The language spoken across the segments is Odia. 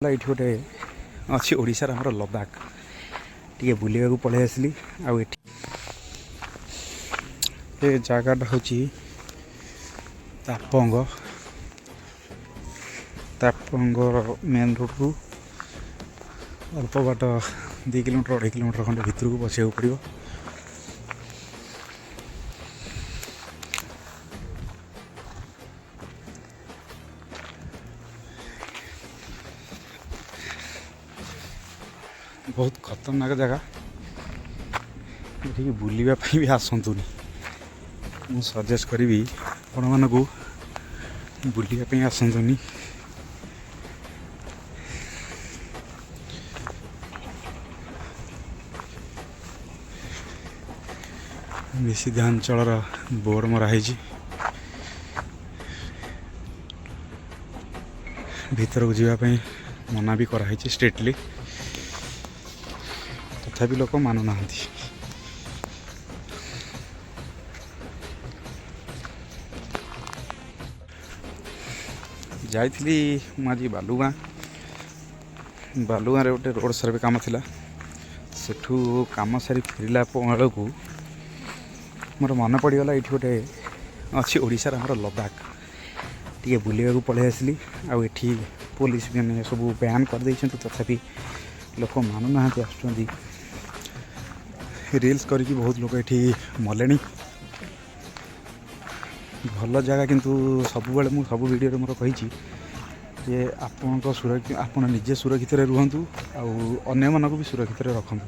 ଏଇଠି ଗୋଟେ ଅଛି ଓଡ଼ିଶାର ଆମର ଲଦାଖ। ଟିକେ ବୁଲିବାକୁ ପଳେଇ ଆସିଲି। ଆଉ ଏଠି ଏ ଜାଗାଟା ହେଉଛି ତାପଙ୍ଗ। ତାପଙ୍ଗର ମେନ୍ ରୋଡ଼ରୁ ଅଳ୍ପ ବାଟ, 2 କିଲୋମିଟର 2.5 କିଲୋମିଟର ଖଣ୍ଡେ ଭିତରକୁ ପଶିବାକୁ ପଡ଼ିବ। ବହୁତ ଖତରନାକ ଜାଗା। ଏଠିକି ବୁଲିବା ପାଇଁ ବି ଆସନ୍ତୁନି। ମୁଁ ସଜେଷ୍ଟ କରିବି ଆପଣମାନଙ୍କୁ, ବୁଲିବା ପାଇଁ ଆସନ୍ତୁନି। ନିଷିଦ୍ଧାଞ୍ଚଳର ବୋର୍ଡ଼ ମରା ହେଇଛି। ଭିତରକୁ ଯିବା ପାଇଁ ମନା ବି କରାହେଇଛି ଷ୍ଟ୍ରିକ୍ଟଲି। ତଥାପି ଲୋକ ମାନୁନାହାନ୍ତି। ଯାଇଥିଲି ମୁଁ ଆଜି ବାଲୁଗାଁ। ବାଲୁଗାଁରେ ଗୋଟେ ରୋଡ଼ ସର୍ଭେ କାମ ଥିଲା। ସେଠୁ କାମ ସାରି ଫେରିଲା ବେଳକୁ ମୋର ମନେ ପଡ଼ିଗଲା, ଏଇଠି ଗୋଟେ ଅଛି ଓଡ଼ିଶାର ଆମର ଲଦାଖ। ଟିକେ ବୁଲିବାକୁ ପଳେଇ ଆସିଲି। ଆଉ ଏଠି ପୋଲିସ ମାନେ ସବୁ ବ୍ୟାନ୍ କରିଦେଇଛନ୍ତି, ତଥାପି ଲୋକ ମାନୁନାହାନ୍ତି, ଆସୁଛନ୍ତି ରିଲ୍ସ କରିକି। ବହୁତ ଲୋକ ଏଠି ମଲେଣି। ଭଲ ଜାଗା, କିନ୍ତୁ ସବୁବେଳେ ମୁଁ ସବୁ ଭିଡ଼ିଓରେ ମୋର କହିଛି ଯେ ଆପଣଙ୍କ ସୁରକ୍ଷା, ଆପଣ ନିଜେ ସୁରକ୍ଷିତରେ ରୁହନ୍ତୁ ଆଉ ଅନ୍ୟମାନଙ୍କୁ ବି ସୁରକ୍ଷିତରେ ରଖନ୍ତୁ।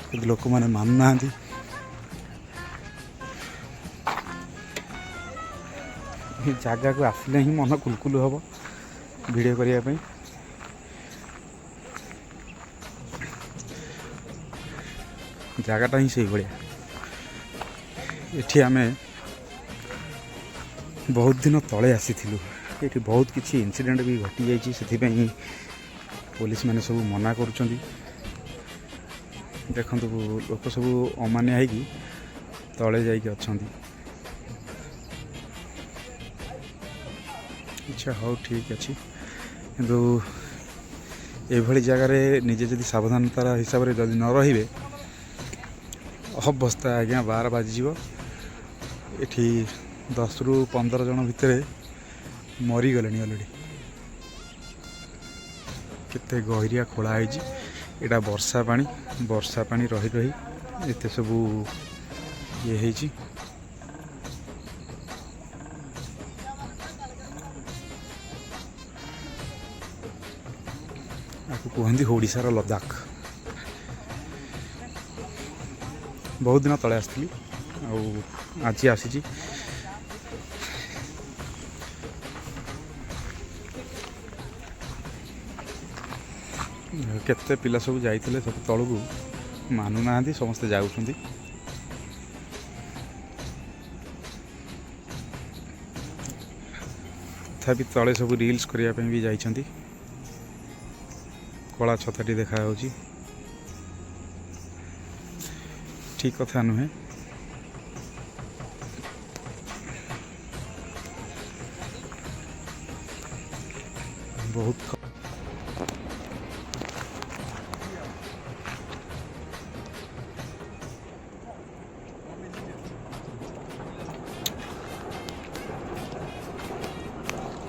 କିନ୍ତୁ ଲୋକମାନେ ମାନୁନାହାନ୍ତି। ଏ ଜାଗାକୁ ଆସିଲେ ହିଁ ମନ କୁଲକୁଲ ହେବ ଭିଡ଼ିଓ କରିବା ପାଇଁ। ଜାଗାଟା ହିଁ ସେଇଭଳିଆ। ଏଠି ଆମେ ବହୁତ ଦିନ ତଳେ ଆସିଥିଲୁ। ଏଠି ବହୁତ କିଛି ଇନସିଡେଣ୍ଟ ବି ଘଟିଯାଇଛି। ସେଥିପାଇଁ ପୋଲିସ ମାନେ ସବୁ ମନା କରୁଛନ୍ତି। ଦେଖନ୍ତୁ, ଲୋକ ସବୁ ଅମାନିଆ ହେଇକି ତଳେ ଯାଇକି ଅଛନ୍ତି। ଆଚ୍ଛା, ହଉ, ଠିକ୍ ଅଛି। କିନ୍ତୁ ଏଭଳି ଜାଗାରେ ନିଜେ ଯଦି ସାବଧାନତାର ହିସାବରେ ଯଦି ନ ରହିବେ, ଅବସ୍ଥା ଆଜ୍ଞା ବାର ବାଜିଯିବ। ଏଠି 10ରୁ 15 ଜଣ ଭିତରେ ମରିଗଲେଣି ଅଲରେଡ଼ି। କେତେ ଗହିରିଆ ଖୋଳା ହେଇଛି ଏଇଟା। ବର୍ଷା ପାଣି, ବର୍ଷା ପାଣି ରହି ରହି ଏତେ ସବୁ ଇଏ ହେଇଛି। ଆକୁ କୁହନ୍ତି ଓଡ଼ିଶାର ଲଦାଖ। ବହୁତ ଦିନ ତଳେ ଆସିଥିଲି ଆଉ ଆଜି ଆସିଛି। କେତେ ପିଲା ସବୁ ଯାଇଥିଲେ ସବୁ ତଳକୁ, ମାନୁନାହାନ୍ତି, ସମସ୍ତେ ଯାଉଛନ୍ତି। ତଥାପି ତଳେ ସବୁ ରିଲ୍ସ କରିବା ପାଇଁ ବି ଯାଇଛନ୍ତି। କଳା ଛତାଟି ଦେଖାଯାଉଛି, ଠିକ୍ କଥା ନୁହେଁ। ବହୁତ